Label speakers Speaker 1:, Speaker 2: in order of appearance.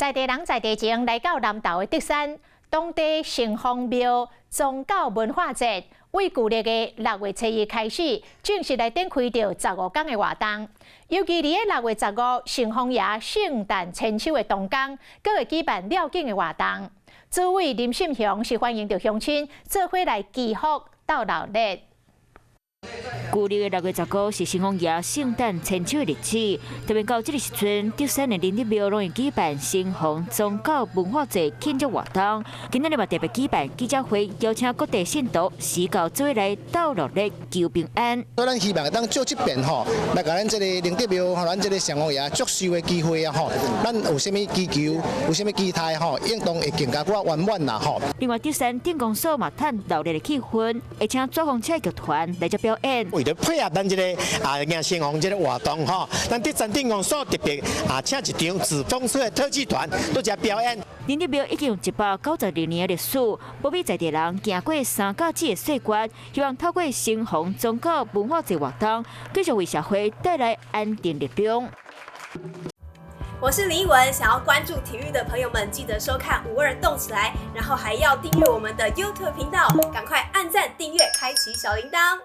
Speaker 1: 在地人在地情來到南投的竹山，當地城隍廟宗教文化節，為舊曆的6月初一開始，正式來展開著15天的活動。尤其佇咧六月十五，城隍爺聖誕千秋的當天，閣會舉辦了境的活動。主委林信雄是歡迎著鄉親做伙來祈福鬥鬧熱。
Speaker 2: 舊曆的6月15是城隍爺聖誕千秋的日子，特別到這个時陣，竹山的仁德廟攏會舉辦城隍宗教文化節慶祝活動。今仔日嘛特別舉辦記者會，邀請各地信徒時到做伙來鬥鬧熱求平安。
Speaker 3: 所以咱希望會當借這遍吼，來共咱這个仁德廟吼，咱這个城隍爺祝壽的機會啊吼，咱有啥物祈求，有啥物期待吼，應當會更加較圓滿啦吼。
Speaker 2: 另外，竹山鎮公所嘛趁鬧熱的氣氛，會請紙風車劇團來遮表演。
Speaker 4: 為著配合咱這个迎城隍這个活動吼，咱竹山鎮公所特別請一場紙風車的特技團佇遮表演。
Speaker 2: 仁德廟已經有192年的歷史，無比在地人行過三甲子的歲月，希望透過城隍宗教文化節活動，繼續為社會帶來安定力量。
Speaker 5: 我是林奕文，想要關注體育的朋友們，記得收看五二動起來，然後還要訂閱我們的 YouTube 頻道，趕快按讚、訂閱、開啟小鈴鐺。